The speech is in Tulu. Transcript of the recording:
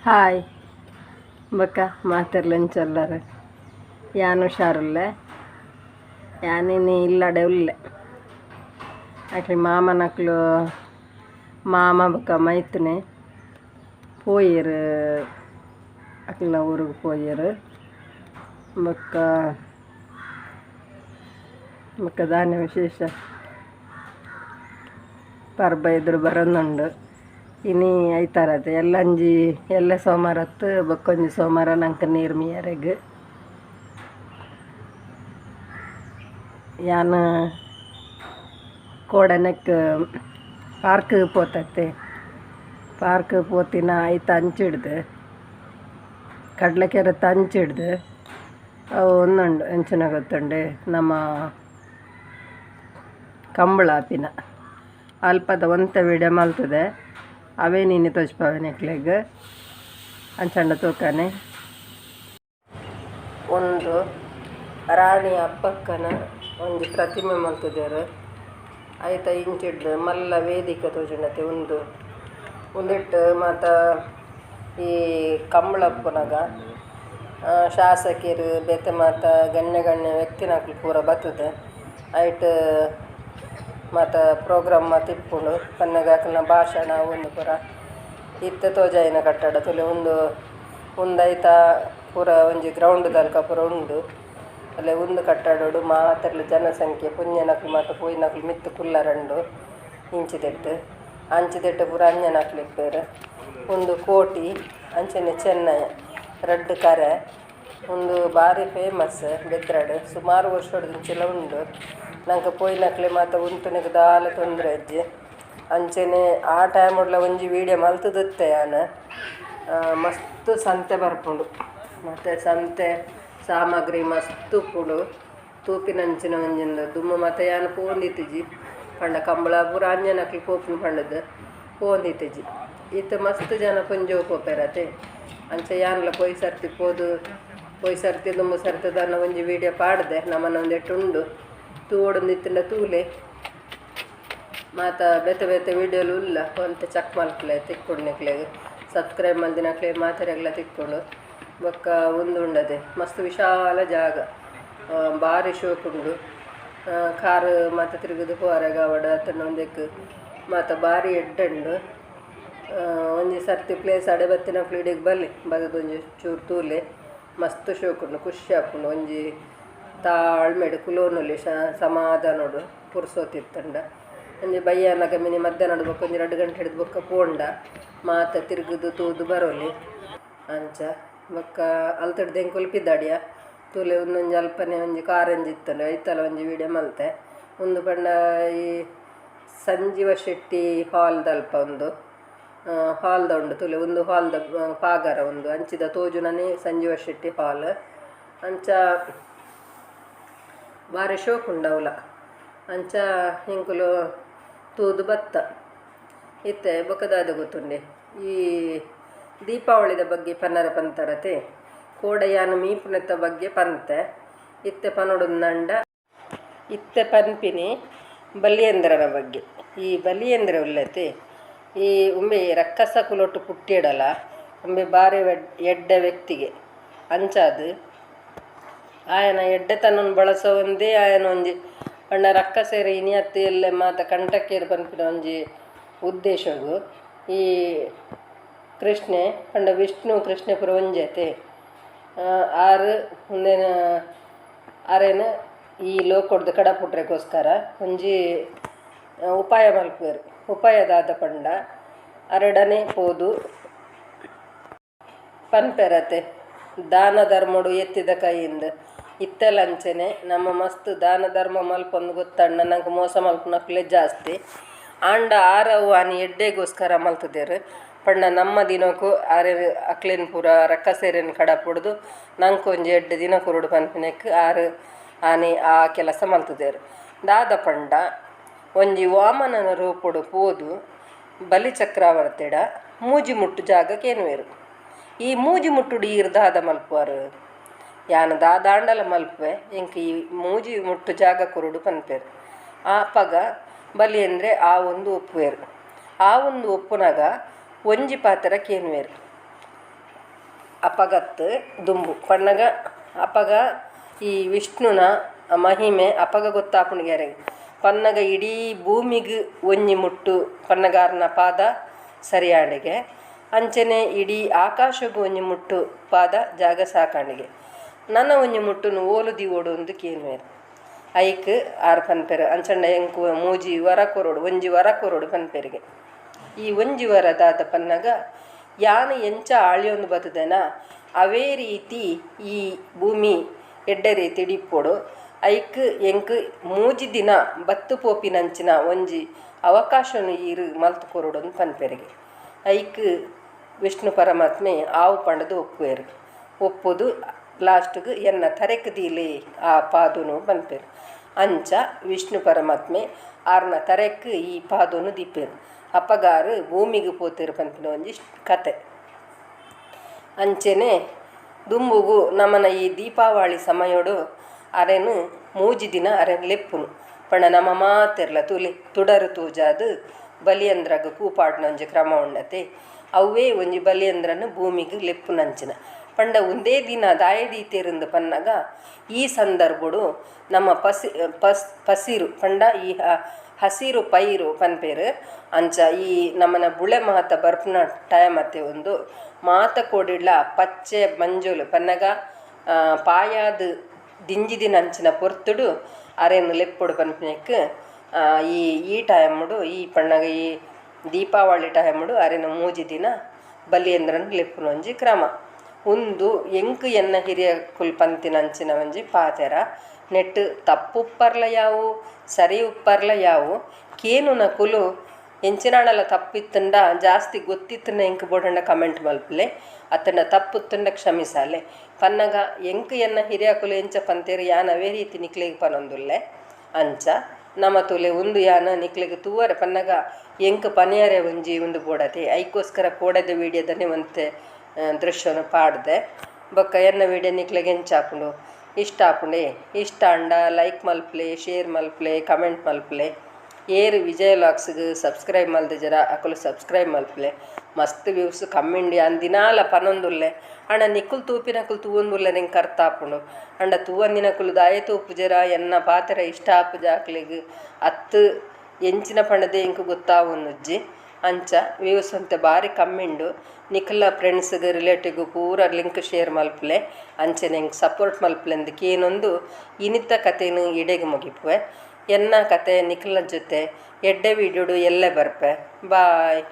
ಹಾಯ್ ಬೊಕ್ಕ ಮಾತೆರ್ಲ ಎಂಚ ಉಲ್ಲರ್ ಯಾನ್ ಹುಷಾರುಲ್ಲೆ ಯಾನಿನಿ ಇಲ್ಲಡೆ ಉಲ್ಲೆ. ಅಕ್ಲ್ ಮಾಮನಕ್ಲು ಮಾಮ ಬೊಕ್ಕ ಮೈತ್ನೆ ಪೋಯೆರ್ ಅಕ್ಲ್ನ ಊರುಗು ಪೋಯೆರ್. ಬೊಕ್ಕ ಬೊಕ್ಕ ದಾನೆ ವಿಶೇಷ ಪರ್ಬ ಎದುರು ಬರೊಂದುಂಡು. ಇನಿ ಐತಾರತೆ ಎಲ್ಲಂಜಿ ಎಲ್ಲೆ ಸೋಮಾರತ್ತು ಬೊಕ್ಕೊಂಜಿ ಸೋಮಾರ ನಂಕ್ ನೀರು ಮೀಯರೆಗ್. ಯಾನ್ ಕೋಡನೆಕ್ ಪಾರ್ಕ್ ಪೋತತ್ತೆ. ಪಾರ್ಕ್ ಪೋತಿನ ಐತ ಅಂಚಿಡ್ದು ಕಡ್ಲಕೆರೆತ ಅಂಚಿಡ್ದು ಅವು ಉಂದುಂಡು ಎಂಚಿನ ಗೊತ್ತುಂಡೆ ನಮ್ಮ ಕಂಬಳ ಆಪಿನ ಅಲ್ಪದ ಒಂತೆ ವೀಡಿಯೋ ಮಲ್ತುದೆ ಅವೇನ್ ಇನಿ ತೋಜ್ಪಾವೆ ನಿಕ್ಲೆಗ್ ಅಂಚಾಂಡ ತೂಕನೆ. ಉಂದು ರಾಣಿ ಅಬ್ಬಕ್ಕನ ಒಂಜಿ ಪ್ರತಿಮೆ ಮಲ್ತುದೆರ್. ಐತ ಇಂಚಿಡ್ದ್ ಮಲ್ಲ ವೇದಿಕೆ ತೋಜುಂಡತೆ ಉಂದು ಉಂದೆಟ್ ಮಾತ ಈ ಕಂಬಳ ಇಪ್ಪುನಗ ಶಾಸಕೆರ್ ಬೇತೆ ಮಾತ ಗಣ್ಯ ಗಣ್ಯ ವ್ಯಕ್ತಿನಕುಲು ಪೂರ ಬತ್ತುದು ಐಟ್ ಮಾತ ಪ್ರೋಗ್ರಾಮ್ ಮಾತ ಇಪ್ಪುಂಡು ಪನ್ನಗ ಅಕಲ್ನ ಭಾಷಣ ಉಂದು ಪೂರ. ಇತ್ತೆ ತೋಜಾಯಿನ ಕಟ್ಟಡ ತೂಲೆ ಉಂದು ಉಂದು ಐತ ಪೂರ ಒಂಜಿ ಗ್ರೌಂಡ್ ದಲಕ ಪೂರ ಉಂಡು. ಅಲ್ಲೇ ಉಂದು ಕಟ್ಟಡೊಡು ಮಾತೆರ್ಲ ಜನಸಂಖ್ಯೆ ಪೊಂಜೊನಕುಲು ಮಾತ ಪೋಯಿನಕುಲು ಮಿತ್ತ್ ಕುಲ್ಲರೆ ಉಂಡು ಇಂಚಿದೆಟ್ ಅಂಚಿದೆಟ್ ಪೂರ ಅಂಜನಕುಲು ಇಪ್ಪೆರ್. ಉಂದು ಕೋಟಿ ಅಂಚನೆ ಚೆನ್ನಯ ರಡ್ಡ್ ಕರೆ. ಉಂದು ಬಾರಿ ಫೇಮಸ್ ಬೆದ್ರಡ್ ಸುಮಾರ್ ವರ್ಷೊಡ್ದಿಂಚಿಲ ಉಂಡು. ನಂಕ್ ಪೋಯಿನಕ್ಲೆ ಮಾತ ಉಂತುನೆಗ್ ದಾಲ ತೊಂದ್ರೆ ಇಜ್ಜಿ. ಅಂಚನೆ ಆ ಟೈಮ್ ಡ್ಲ ಒಂಜಿ ವೀಡಿಯೋ ಮಲ್ತುದಿತ್ತೆ ಯಾನ್. ಮಸ್ತ್ ಸಂತೆ ಬರ್ಪುಂಡು ಮಾತ ಸಂತೆ ಸಾಮಗ್ರಿ ಮಸ್ತ್ ಉಪ್ಪುಂಡು. ತೂಪಿನಂಚಿನ ಒಂಜಿ ದುಂಬು ಮಾತ ಯಾನ್ ಪೋವೊಂದಿತ್ತಿಜಿ ಪಂಡ ಕಂಬಳ ಪೂರ ಅಂಜನಕ್ಲು ಪೋಪುನು ಪಂಡುದು ಪೋವೊಂದಿತ್ತಿಜಿ. ಇತ್ತೆ ಮಸ್ತ್ ಜನ ಪೊಂಜೋವು ಪೋಪೆರತೆ. ಅಂಚ ಯಾನ್ಲ ಪೋಯಿ ಸರ್ತಿ ಪೋದು ಪೋಯಿ ಸರ್ತಿ ದುಂಬು ಸರ್ತಿ ದಾನ್ನ ಒಂಜಿ ವೀಡಿಯೋ ಪಾಡ್ದೆ ನಮನ ಒಂದೆಟ್ ಉಂಡು. ತೂವೊಡುಂದಿತ್ತುಂಡ ತೂಲೆ. ಮಾತ ಬೇತೆ ಬೇತೆ ವೀಡಿಯೋಲು ಉಲ್ಲ ಒಂತೆ ಚೆಕ್ ಮಲ್ಪುಲೆ ತಿಕ್ಕುಂಡು ನಿಕ್ಲೆಗ್. ಸಬ್ಸ್ಕ್ರೈಬ್ ಮಲ್ದಿನಕ್ಲೆಗ್ ಮಾತೆರೆಗ್ಲ ತಿಕ್ಕುಂಡು. ಬೊಕ್ಕ ಉಂದು ಉಂಡತೆ ಮಸ್ತ್ ವಿಶಾಲ ಜಾಗ. ಬಾರಿ ಶೋಕುಂಡು. ಕಾರ್ ಮಾತ ತಿರುಗುದು ಪೋವರೆಗ್ ಆವಡ್ ಅತ್ತುಂಡ ಉಂದೆಕ್ ಮಾತ ಬಾರಿ ಎಡ್ಡೆ ಉಂಡು. ಒಂಜಿ ಸರ್ತಿ ಪ್ಲೇಸ್ ಅಡೆ ಬತ್ತಿನಕುಲು ಇಡೆಗ್ ಬಲ್ಲೆ ಬತ್ತುದು ಒಂಜಿ ಚೂರು ತೂಲೆ. ಮಸ್ತ್ ಶೋಕುಂಡು ಖುಷಿ ಆಪುಂಡು. ಒಂಜಿ ತಾಳ್ಮೆಡ್ ಕುಲೋನುಲಿ ಸಮಾಧಾನೊಡು ಪುರ್ಸೊತ್ತು ಇತ್ತುಂಡ. ಒಂಜಿ ಬಯ್ಯಾನಗ ಮಿನಿ ಮಧ್ಯಾಹ್ನಡ್ ಬೊಕ್ಕ ಒಂಜಿ ರಡ್ಡ್ ಗಂಟೆ ಡ್ದ್ ಬೊಕ್ಕ ಪೋಂಡ ಮಾತ ತಿರುಗುದು ತೂದು ಬರೊಲಿ. ಅಂಚ ಬೊಕ್ಕ ಅಲ್ತುಡ್ದು ಎಂಕುಲು ಪಿದಾಡಿಯ ತೂಲೆ ಉಂದೊಂಜಿ ಅಲ್ಪನೆ ಒಂಜಿ ಕಾರಂಜಿ ಇತ್ತುಂಡು ಐತಲ ಒಂಜಿ ವೀಡಿಯೋ ಮಲ್ತೆ. ಉಂದು ಪಂಡ ಈ ಸಂಜೀವ ಶೆಟ್ಟಿ ಹಾಲ್ ದಲ್ಪ ಉಂದು ಹಾಲ್ ದ ಉಂಡು ತೂಲೆ ಉಂದು ಹಾಲ್ ದ ಪಾಗರ ಉಂದು ಅಂಚಿದ ತೋಜುನನೆ ಸಂಜೀವ ಶೆಟ್ಟಿ ಹಾಲ್. ಅಂಚ ಬಾರಿ ಶೋಕುಂಡು ಅವ್ಲ. ಅಂಚ ಎಂಕುಲು ತೂದು ಬತ್ತ. ಇತ್ತೆ ಬೊಕ ದಾದ ಗೊತ್ತುಂಡೆ ಈ ದೀಪಾವಳಿದ ಬಗ್ಗೆ ಪನ್ನರ ಪಂತರತೆ ಕೋಡೆ ಯಾನ್ ಮೀಪುನೆತ್ತ ಬಗ್ಗೆ ಪಂತೆ. ಇತ್ತೆ ಪನೊಡುಂದಂಡ ಇತ್ತೆ ಪನ್ಪಿನಿ ಬಲಿಯೇಂದ್ರನ ಬಗ್ಗೆ. ಈ ಬಲಿಯೇಂದ್ರ ಉಲ್ಲತೆ ಈ ಉಂಬೆ ರಕ್ಕಸ ಕುಲೊಟ್ಟು ಪುಟ್ಟಿಡಲ ಉಂಬೆ ಬಾರಿ ಎಡ್ಡೆ ವ್ಯಕ್ತಿಗೆ. ಅಂಚಾದ್ ಆಯನ ಎಡ್ಡೆತನನ್ ಬಳಸವೊಂದೇ ಆಯನ ಒಂಜಿ ಪಂಡ ರಕ್ಕಸೆರ್ ಇನಿಯತ್ ಎಲ್ಲೆ ಮಾತ ಕಂಟಕೇರ್ ಪನ್ಪಿನ ಒಂಜಿ ಉದ್ದೇಶಗು ಈ ಕೃಷ್ಣೆ ಪಂಡ ವಿಷ್ಣು ಕೃಷ್ಣೆ ಪೂರ ಒಂಜತೆ. ಆರ್ ಉಂದೆನ್ ಅರೆನ್ ಈ ಲೋಕೊಡ್ದು ಕಡಪುಡ್ರೆಗೋಸ್ಕರ ಒಂಜಿ ಉಪಾಯ ಮಲ್ಪುವೆರ್. ಉಪಾಯ ದಾದ ಪಂಡ ಅರೆಡನೆ ಪೋದು ಪನ್ಪೆರತೆ ದಾನ ಧರ್ಮೊಡು ಎತ್ತಿದ ಕೈಯಿಂದ್. ಇತ್ತೆಲ ಅಂಚನೆ ನಮ ಮಸ್ತ್ ದಾನ ಧರ್ಮ ಮಲ್ಪೊಂದು ಗೊತ್ತಂಡ ನಂಕ್ ಮೋಸ ಮಲ್ಪುನಕುಲೇ ಜಾಸ್ತಿ. ಆಂಡ ಆರ್ ಅವು ಆನಿ ಎಡ್ಡೆಗೋಸ್ಕರ ಮಲ್ತುದೆರ್. ಪಂಡ ನಮ್ಮ ದಿನೊಕು ಆರೆರ್ ಅಕ್ಲೆನ್ ಪೂರ ರಕ್ಕಸೆರೆನ್ ಕಡಪುಡ್ದು ನಂಕ್ ಒಂಜಿ ಎಡ್ಡೆ ದಿನ ಕೊರೊಡು ಪನ್ಪಿನೆಕ್ ಆರ್ ಆನಿ ಆ ಕೆಲಸ ಮಲ್ತುದೆರ್. ದಾದ ಪಂಡ ಒಂಜಿ ವಾಮನನ ರೂಪೊಡು ಪೋದು ಬಲಿ ಚಕ್ರವರ್ತಿಡ ಮೂಜಿ ಮುಟ್ಟು ಜಾಗ ಕೇನುವೆರ್. ಈ ಮೂಜಿ ಮುಟ್ಟುಡು ಈರ್ ದಾದ ಮಲ್ಪುವರ್ ಯಾನ್ ದಾದಾಂಡಲ ಮಲ್ಪುವೆ ಎಂಕ್ ಈ ಮೂಜಿ ಮುಟ್ಟು ಜಾಗ ಕೊರೊಡು ಪನ್ಪೆರ್. ಆಪಗ ಬಲಿಯೇಂದ್ರೆ ಆ ಒಂದು ಒಪ್ಪುವೆರ್. ಆ ಒಂದು ಒಪ್ಪುನಗ ಒಂಜಿ ಪಾತೆರ ಕೇನುವೆರ್. ಅಪಗತ್ತ್ ದುಂಬು ಪನ್ನಗ ಅಪಗ ಈ ವಿಷ್ಣುನ ಮಹಿಮೆ ಅಪಗ ಗೊತ್ತಾಪುಂಡು ಅರೆಗ್ ಪನ್ನಗ ಇಡೀ ಭೂಮಿಗ್ ಒಂಜಿ ಮುಟ್ಟು ಪನ್ನಗ ಆರ್ನ ಪಾದ ಸರಿಯಾಂಡ್ಗೆ ಅಂಚನೆ ಇಡೀ ಆಕಾಶಗ್ ಒಂಜಿ ಮುಟ್ಟು ಪಾದ ಜಾಗ ಸಾಕಾಂಡ್ಗೆ ನನ ಒಂಜಿ ಮುಟ್ಟುನು ಓಲು ದೀವೊಡು ಅಂದ್ ಕೇನುವೆರ್ ಐಕ್ ಆರ್ ಪನ್ಪೆರ್ ಅಂಚಂಡ ಎಂಕ್ ಮೂಜಿ ವರ ಕೊರೊಡು ಒಂಜಿ ವರ ಕೊರೊಡು ಪನ್ಪೆರ್ಗೆ ಈ ಒಂಜಿ ವರ ದಾದ ಪನ್ನಗ ಯಾನ್ ಎಂಚ ಆಳ್ಯೊಂದು ಬತ್ತುದೆನಾ ಅವೇ ರೀತಿ ಈ ಭೂಮಿ ಎಡ್ಡೆ ರೀತಿಡ್ ಇಪ್ಪೊಡು ಐಕ್ ಎಂಕ್ ಮೂಜಿ ದಿನ ಬತ್ತ್ ಪೋಪಿನಂಚಿನ ಒಂಜಿ ಅವಕಾಶೊನು ಈರ್ ಮಲ್ತ್ ಕೊರೊಡು ಅಂದ್ ಪನ್ಪೆರ್ಗೆ ಐಕ್ ವಿಷ್ಣು ಪರಮಾತ್ಮೆ ಆವು ಪಂಡ್ದ್ ಒಪ್ಪುವೆರ್ ಒಪ್ಪುದು ಲಾಸ್ಟ್ಗ್ ಎನ್ನ ತರೆಕ್ ದೀಲೆ ಆ ಪಾದೊನು ಪನ್ಪೆರ್ ಅಂಚ ವಿಷ್ಣು ಪರಮಾತ್ಮೆ ಆರ್ನ ತರೆಕ್ ಈ ಪಾದೊನು ದೀಪೆರ್ ಅಪಗ ಆರ್ ಭೂಮಿಗ್ ಪೋತೆರ್ ಪನ್ಪಿನ ಒಂಜಿ ಕತೆ. ಅಂಚೆನೆ ದುಂಬುಗು ನಮನ ಈ ದೀಪಾವಳಿ ಸಮಯೊಡು ಅರೆನ್ ಮೂಜಿ ದಿನ ಅರೆನ್ ಲೆಪ್ಪುನು ಪಂಡ ನಮ ಮಾತೆರ್ಲ ತೂಲೆ ತುಡರ್ ತೋಜಾದ್ ಬಲಿಯಂದ್ರಗ್ ಪೂ ಪಾಡುನ ಒಂಜಿ ಕ್ರಮ ಉಂಡತೆ ಅವ್ವೇ ಒಂಜಿ ಬಲಿಯಂದ್ರನ್ ಭೂಮಿಗ್ ಲೆಪ್ಪುನಂಚಿನ ಪಂಡ ಉಂದೇ ದಿನ ದಾಯೆ ದೀತೆರ್ ಪನ್ನಗ ಈ ಸಂದರ್ಭೊಡು ನಮ್ಮ ಪಸಿ ಪಸ್ ಪಸಿರು ಪಂಡ ಈ ಹಸಿರು ಪೈರು ಪನ್ಪೆರ್ ಅಂಚ ಈ ನಮನ ಬುಳೆ ಮಾತ ಬರ್ಪುನ ಟೈಮ್ ಅತ್ತೆ ಉಂದು ಮಾತ ಕೋಡಿಡ್ಲ ಪಚ್ಚೆ ಮಂಜೊಲು ಪನ್ನಗ ಪಾಯಾದ್ ದಿಂಜಿದಿನಂಚಿನ ಪೊರ್ತುಡು ಅರೆನ್ ಲೆಪ್ಪೊಡು ಪನ್ಪಿನೆಕ್ ಈ ಈ ಟೈಮುಡು ಈ ಪನ್ನಗ ಈ ದೀಪಾವಳಿ ಟೈಮುಡು ಅರೆನ ಮೂಜಿ ದಿನ ಬಲಿಯೇಂದ್ರನ್ ಲೆಪ್ಪುನ ಒಂಜಿ ಕ್ರಮ. ಉಂದು ಎಂಕ್ ಎನ್ನ ಹಿರಿಯಕುಲು ಪಂತಿನಂಚಿನ ಒಂಜಿ ಪಾತೆರ. ನೆಟ್ಟ್ ತಪ್ಪು ಉಪ್ಪರ್ಲ ಯಾವು ಸರಿ ಉಪ್ಪರ್ಲ ಯಾವು ಕೇನುನಕುಲು ಎಂಚಿನಾಂಡಲ ತಪ್ಪು ಇತ್ತ್ಂಡ ಜಾಸ್ತಿ ಗೊತ್ತಿತ್ತ್ಂಡ ಎಂಕ್ ಬೋಡಾಂಡ ಕಮೆಂಟ್ ಮಲ್ಪುಲೆ ಅತ್ತ್ಂಡ ತಪ್ಪು ಇತ್ತ್ಂಡ ಕ್ಷಮಿಸಾಲೆ. ಪನ್ನಗ ಎಂಕ್ ಎನ್ನ ಹಿರಿಯಕುಲು ಎಂಚ ಪಂತೆರ್ ಯಾನ್ ಅವೇ ರೀತಿ ನಿಕ್ಲೆಗ್ ಪನೊಂದುಲ್ಲೆ. ಅಂಚ ನಮ ತೂಲೆ ಉಂದು ಯಾನ್ ನಿಕ್ಲೆಗ್ ತೂವರೆ ಪನ್ನಗ ಎಂಕ್ ಪನಿಯರೆ ಒಂಜಿ ಉಂದು ಬೋಡತೆ ಐಕೋಸ್ಕರ ಕೋಡೆದ ವೀಡಿಯೋದನೆ ಒಂತೆ ದೃಶ್ಯನು ಪಾಡ್ದೆ. ಬೊಕ್ಕ ಎನ್ನ ವೀಡಿಯೋ ನಿಕ್ಲೆಗ್ ಎಂಚ ಆಪುಂಡು ಇಷ್ಟ ಆಪುಂಡೆ ಇಷ್ಟ ಆಂಡ ಲೈಕ್ ಮಲ್ಪುಲೆ ಶೇರ್ ಮಲ್ಪುಲೆ ಕಮೆಂಟ್ ಮಲ್ಪುಲೆ. ಏರ್ ವಿಜಯ ವ್ಲಾಗ್ಸ್ಗ್ ಸಬ್ಸ್ಕ್ರೈಬ್ ಮಲ್ದಿಜರ ಅಕುಲು ಸಬ್ಸ್ಕ್ರೈಬ್ ಮಲ್ಪುಲೆ. ಮಸ್ತ್ ವ್ಯೂಸ್ ಕಮ್ಮಿ ಉಂಡು ಯಾನ್ ದಿನಾಲ ಪನೊಂದುಲ್ಲೆ ಆಂಡ ನಿಕುಲು ತೂಪಿನಕುಲು ತೂವೊಂದುಲ್ಲೆರ್ ಎಂಕ್ ಅರ್ಥ ಆಪುಂಡು. ಆಂಡ ತೂವಂದಿನಕುಲು ದಾಯೆ ತೂಪುಜೆರಾ ಎನ್ನ ಪಾತೆರ ಇಷ್ಟ ಆಪುಜ ಅಕ್ಲೆಗ್ ಅತ್ತ್ ಎಂಚಿನ ಪಂಡ್ದೇ ಎಂಕ್ ಗೊತ್ತಾವೊಂದುಜ್ಜಿ. ಅಂಚ ವ್ಯೂಸ್ ಒಂತೆ ಬಾರಿ ಕಮ್ಮಿ ಉಂಡು. ನಿಕಲ್ನ ಫ್ರೆಂಡ್ಸ್ಗ್ ರಿಲೇಟಿವ್ಗ್ ಪೂರ ಲಿಂಕ್ ಶೇರ್ ಮಲ್ಪುಲೆ. ಅಂಚನೆ ಎಂಕ್ ಸಪೋರ್ಟ್ ಮಲ್ಪುಲೆ ಅಂದ್ ಕೇನೊಂದು ಇನಿತ ಕತೆನ್ ಇಡೆಗ್ ಮುಗಿಪುವೆ. ಎನ್ನ ಕತೆ ನಿಕಲ್ನ ಜೊತೆ ಎಡ್ಡೆ ವೀಡಿಯೋಡು ಎಲ್ಲೆ ಬರ್ಪೆ. ಬಾಯ್.